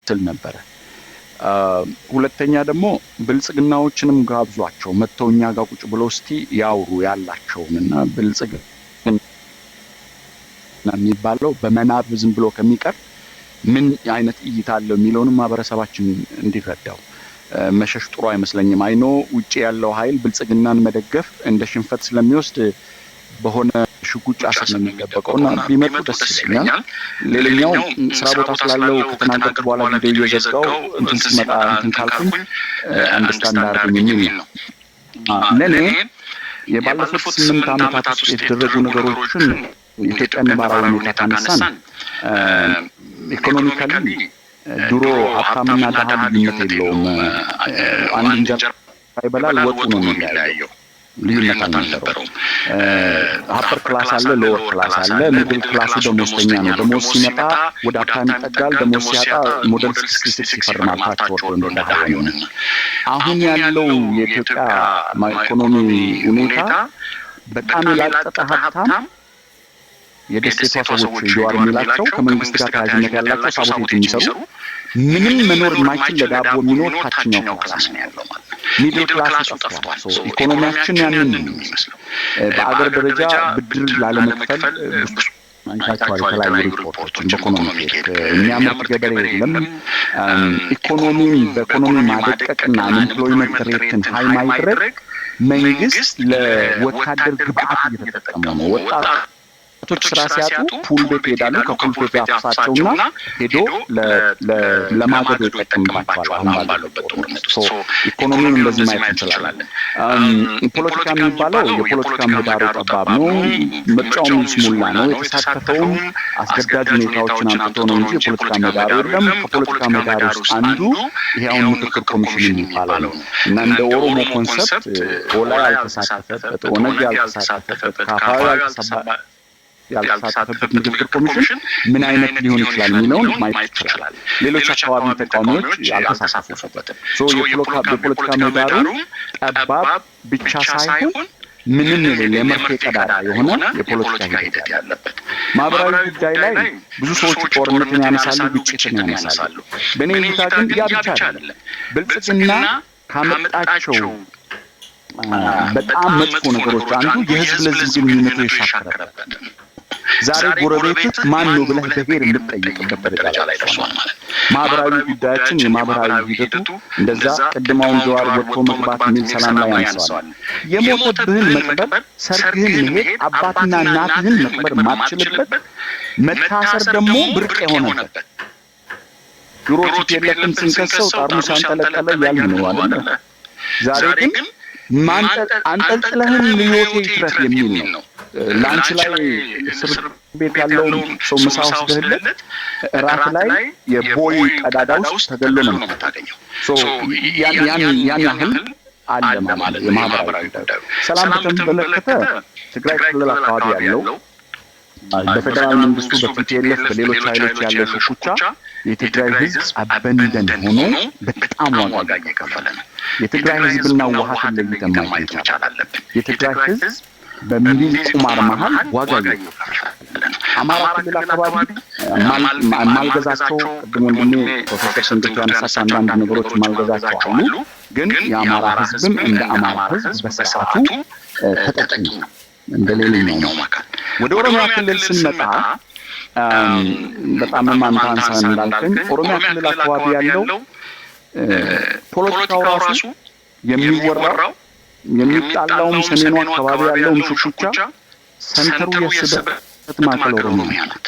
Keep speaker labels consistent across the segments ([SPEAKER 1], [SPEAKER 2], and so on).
[SPEAKER 1] ስል ነበረ። ሁለተኛ ደግሞ ብልጽግናዎችንም ጋብዟቸው፣ መጥተው እኛ ጋር ቁጭ ብለው እስቲ ያውሩ ያላቸውን። እና ብልጽግና የሚባለው በመናብ ዝም ብሎ ከሚቀር ምን አይነት እይታ አለው የሚለውንም ማህበረሰባችን እንዲረዳው መሸሽ ጥሩ አይመስለኝም። I know ውጭ ያለው ኃይል ብልጽግናን መደገፍ እንደ ሽንፈት ስለሚወስድ በሆነ ሽጉጫ ስር ነው የሚደበቀው እና ቢመጡ ደስ ይለኛል። ሌላኛው ስራ ቦታ ስላለው ከተናገርኩ በኋላ ቪዲዮ እየዘጋው እንትን ሲመጣ እንትን ካልኩኝ understand አድርጉኝ የሚል ነው። ለእኔ የባለፉት 8 ዓመታት ውስጥ የተደረጉ ነገሮችን የኢትዮጵያ ነባራዊ ሁኔታ ካነሳን economically ድሮ ሀብታምና ድሀ ልዩነት የለውም። አንድ እንጀራ ይበላል፣ ወጡ ነው የሚለያየው። ልዩነት አልነበረውም። Upper class አለ፣ lower class አለ። Middle class ኡ ደሞዝተኛ ነው። ደሞዝ ሲመጣ ወደ ሀብታም ይጠጋል። ደሞዝ ሲያጣ model 66 ይፈርማል። ታች ወርዶ እንደ ድሀ ይሆንና አሁን ያለው የኢትዮጵያ ኢኮኖሚ ሁኔታ በጣም የላጠጠ ሀብታም፣ የደሴቷ ሰዎች ጀዋር የሚላቸው ከመንግስት ጋር ተያያዥነት ያላቸው sabotage የሚሰሩ፣ ምንም መኖር የማይችል ለዳቦ የሚኖር ታችኛው class ነው ያለው ማለት ነው። Middle class ኡ ጠፍቷል። ኢኮኖሚያችን ያንን ነው የሚመስለው። በአገር ደረጃ ብድር ላለመክፈል አይታችኋል። የተለያዩ ሪፖርቶችን በኢኮኖሚ የሚያመርት ገበሬ የለም። ኢኮኖሚን በኢኮኖሚ ማደቀቅና unemployment rate ን high ማድረግ መንግስት ለወታደር ግብአት እየተጠቀመ ነው። ወጣቶች ስራ ሲያጡ pool ቤት ይሄዳሉ። ከ pool ቤት ያፍሳቸውና ሄዶ ለማገዶ ይጠቀምባቸዋል። አሁን ባለበት ጦርነት ኢኮኖሚውን እንደዚህ ማየት እንችላለን። ፖለቲካ የሚባለው የፖለቲካ ምህዳሩ ጠባብ ነው። ምርጫውም ይስሙላ ነው። የተሳተፈውም አስገዳጅ ሁኔታዎችን አምጥቶ ነው እንጂ የፖለቲካ ምህዳሩ የለም። ከፖለቲካ ምህዳር ውስጥ አንዱ ይሄ አሁን ምክክር ኮሚሽን የሚባለው ነው እና እንደ ኦሮሞ concept ኦላ ያልተሳተፈበት፣ ኦነግ ያልተሳተፈበት፣ ካፋዊ ያልተሳተፈበት ምክክር ኮሚሽን ምን አይነት ሊሆን ይችላል የሚለውን ማየት ይችላል። ሌሎች አካባቢ ተቃዋሚዎች ያልተሳተፉበትም። የፖለቲካ ምህዳሩ ጠባብ ብቻ ሳይሆን ምንም የሌለ የመርፌ ቀዳዳ የሆነ የፖለቲካ ሂደት ያለበት። ማህበራዊ ጉዳይ ላይ ብዙ ሰዎች ጦርነትን ያነሳሉ፣ ግጭትን ያነሳሉ። በእኔ እይታ ግን ያ ብቻ አይደለም። ብልጽግና ካመጣቸው በጣም መጥፎ ነገሮች አንዱ የህዝብ ለህዝብ ግንኙነቱ የሻከረበት፣ ዛሬ ጎረቤትህ ማን ነው ብለህ ብሔር የምትጠይቅበት ደረጃ ላይ ደርሷል ማለት ነው። ማህበራዊ ጉዳያችን የማህበራዊ ሂደቱ እንደዛ ቅድማውን ጀዋር ወጥቶ መግባት የሚል ሰላም ላይ ያነሳዋል። የሞተብህን መቅበር፣ ሰርግህን መሄድ፣ አባትና እናትህን መቅበር ማትችልበት፣ መታሰር ደግሞ ብርቅ የሆነበት። ድሮ TPLF ን ስንከሰው ጠርሙስ አንጠለጠለ እያልን ነው አይደለ? ዛሬ ግን አንጠልጥለህም ህይወቴ ይትረፍ የሚል ነው። Lunch ላይ እስር ቤት ያለውን ሰው ምሳ ወስደህለት እራት ላይ የቦይ ቀዳዳ ውስጥ ተገሎ ነው የምታገኘው። ያን ያህል አለ ማለት የማህበራዊ ጉዳዩ። ሰላም በተመለከተ ትግራይ ክልል አካባቢ ያለው በፌደራል መንግስቱ በ TPLF በሌሎች ኃይሎች ያለው ሽኩቻ የትግራይ ህዝብ abandon ሆኖ በጣም ዋጋ እየከፈለ ነው። የትግራይ ህዝብና ህወሓትን ለይተን ማየት መቻል አለብን። የትግራይ ህዝብ በሚል ቁማር መሀል ዋጋ እየከፈለ ነው። አማራ ክልል አካባቢ የማልገዛቸው፣ ቅድም ወንድሜ ፕሮፌሰር ስንግቱ ያነሳቸው አንዳንድ ነገሮች የማልገዛቸው አሉ። ግን የአማራ ህዝብም እንደ አማራ ህዝብ በስርዓቱ ተጠቂ ነው እንደ ሌላኛው አካል። ወደ ኦሮሚያ ክልል ስንመጣ በጣም አንተ አንሳ እንዳልከኝ ኦሮሚያ ክልል አካባቢ ያለው ፖለቲካው ራሱ የሚወራው የሚጣላውም ሰሜኑ አካባቢ ያለውም ሽኩቻ center ኡ የስበት ማዕከል ኦሮሚያ ናት።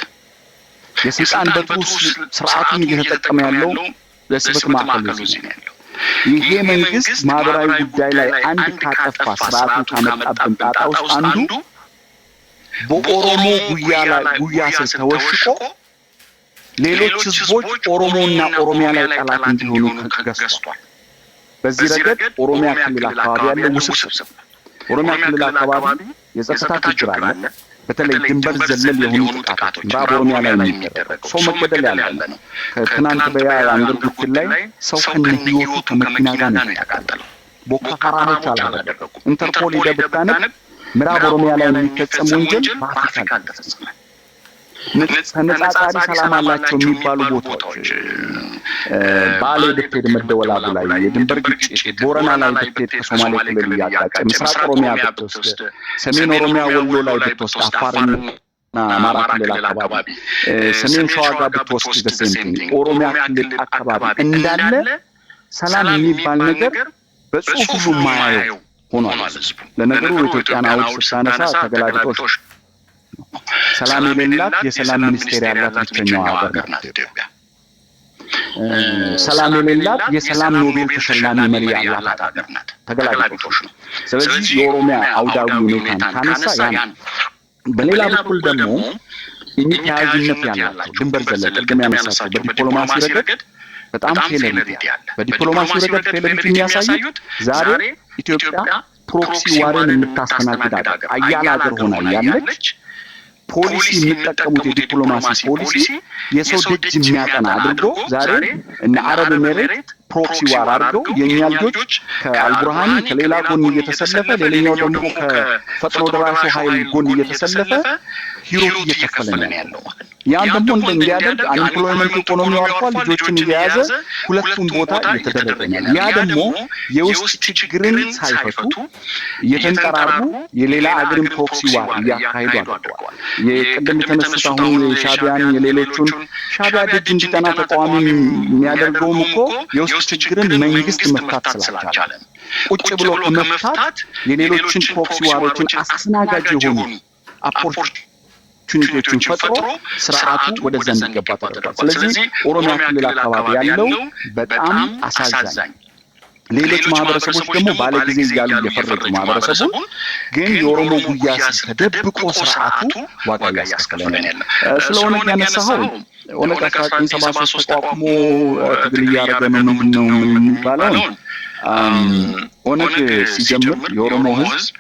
[SPEAKER 1] የስልጣን በትሩ ስርዓቱን እየተጠቀመ ያለው የስበት ማዕከል እዚህ ነው ያለው። ይሄ መንግስት ማህበራዊ ጉዳይ ላይ አንድ ካጠፋ፣ ስርዓቱ ካመጣብን ጣጣ ውስጥ አንዱ በኦሮሞ ጉያ ላይ ጉያ ስር ተወሽቆ ሌሎች ህዝቦች ኦሮሞና ኦሮሚያ ላይ ጠላት እንዲሆኑ ገዝቷል። በዚህ ረገድ ኦሮሚያ ክልል አካባቢ ያለው ውስብስብ ነው። ኦሮሚያ ክልል አካባቢ የጸጥታ ችግር አለ። በተለይ ድንበር ዘለል የሆኑ ጥቃቶች ምዕራብ ኦሮሚያ ላይ የሚደረገው ሰው መገደል ያለ ነው። ከትናንት በያ አንገር ጉትል ላይ ሰው ከነ ህይወቱ ከመኪና ጋር ነው የተቃጠለው። ቦኮ ሀራሞች አላደረጉም። ኢንተርፖል ሄደህ ብታነብ ምዕራብ ኦሮሚያ ላይ የሚፈጸም ወንጀል በአፍሪካ አልተፈጸመም። ተነጻጻሪ ሰላም አላቸው የሚባሉ ቦታዎች፣ ባሌ ብትሄድ መደወላቡ ላይ የድንበር ግጭት፣ ቦረና ላይ ብትሄድ ከሶማሌ ክልል እያጋጨ፣ ምስራቅ ኦሮሚያ ብትወስድ፣ ሰሜን ኦሮሚያ ወሎ ላይ ብትወስድ፣ አፋርና አማራ ክልል አካባቢ፣ ሰሜን ሸዋ ጋር ብትወስድ the same thing፣ ኦሮሚያ ክልል አካባቢ እንዳለ ሰላም የሚባል ነገር በጽሁፍ ሁሉ የማያየው ሆኗል ህዝቡ። ለነገሩ የኢትዮጵያን አውድ ስታነሳ ተገላቢጦሽ፣ ሰላም የሌላት የሰላም ሚኒስቴር ያላት ብቸኛዋ ሀገር ናት ኢትዮጵያ። ሰላም የሌላት የሰላም ኖቤል ተሸላሚ መሪ ያላት ሀገር ናት። ተገላቢጦሽ ነው። ስለዚህ የኦሮሚያ አውዳዊ ሁኔታን ካነሳ ያ ነው። በሌላ በኩል ደግሞ እኚህ ተያያዥነት ያላቸው ድንበር ዘለል ቅድም ያነሳቸው በዲፕሎማሲ ረገድ በጣም failure አለ። በዲፕሎማሲ ረገድ failure የሚያሳዩት ዛሬ ኢትዮጵያ proxy war ን የምታስተናግድ ሀገር፣ አያል ሀገር ሆና ያለች፣ ፖሊሲ የሚጠቀሙት የዲፕሎማሲ ፖሊሲ የሰው ደጅ የሚያጠና አድርጎ ዛሬ እነ አረብ ኤሜሬት proxy war አድርገው የእኛ ልጆች ከአልቡርሃኒ ከሌላ ጎን እየተሰለፈ፣ ሌላኛው ደግሞ ከፈጥኖ ደራሹ ኃይል ጎን እየተሰለፈ ህይወት እየከፈለ ነው ያለው። ያን ደግሞ እንዲያደርግ unemployment ኢኮኖሚው አልፏል። ልጆችን እየያዘ ሁለቱም ቦታ እየተደረገ ነው። ያ ደግሞ የውስጥ ችግርን ሳይፈቱ እየተንጠራሩ የሌላ አገርን proxy war እያካሄዱ አድርገዋል። የቅድም የተነሱት አሁን የሻቢያን የሌሎቹን ሻቢያ ደጅ እንዲጠና ተቃዋሚ የሚያደርገውም እኮ የውስጥ ችግርን መንግስት መፍታት ስላልቻለ ቁጭ ብሎ ከመፍታት የሌሎችን proxy war ኦችን አስተናጋጅ የሆኑ opportunity ዎችን ፈጥሮ ስርዓቱ ወደዛ እንዲገባ ተደርጓል። ስለዚህ ኦሮሚያ ክልል አካባቢ ያለው በጣም አሳዛኝ፣ ሌሎች ማህበረሰቦች ደግሞ ባለጊዜ እያሉ እየፈረጁ ማህበረሰቡን፣ ግን የኦሮሞ ጉያ ስር ተደብቆ ስርዓቱ ዋጋ እያስከፈለ ነው ያለ። ስለ ኦነግ ያነሳኸው ኦነግ 1973 ተቋቁሞ ትግል እያደረገ ነው፣ ምንድን ነው የሚባለውን፣ ኦነግ ሲጀምር የኦሮሞ ህዝብ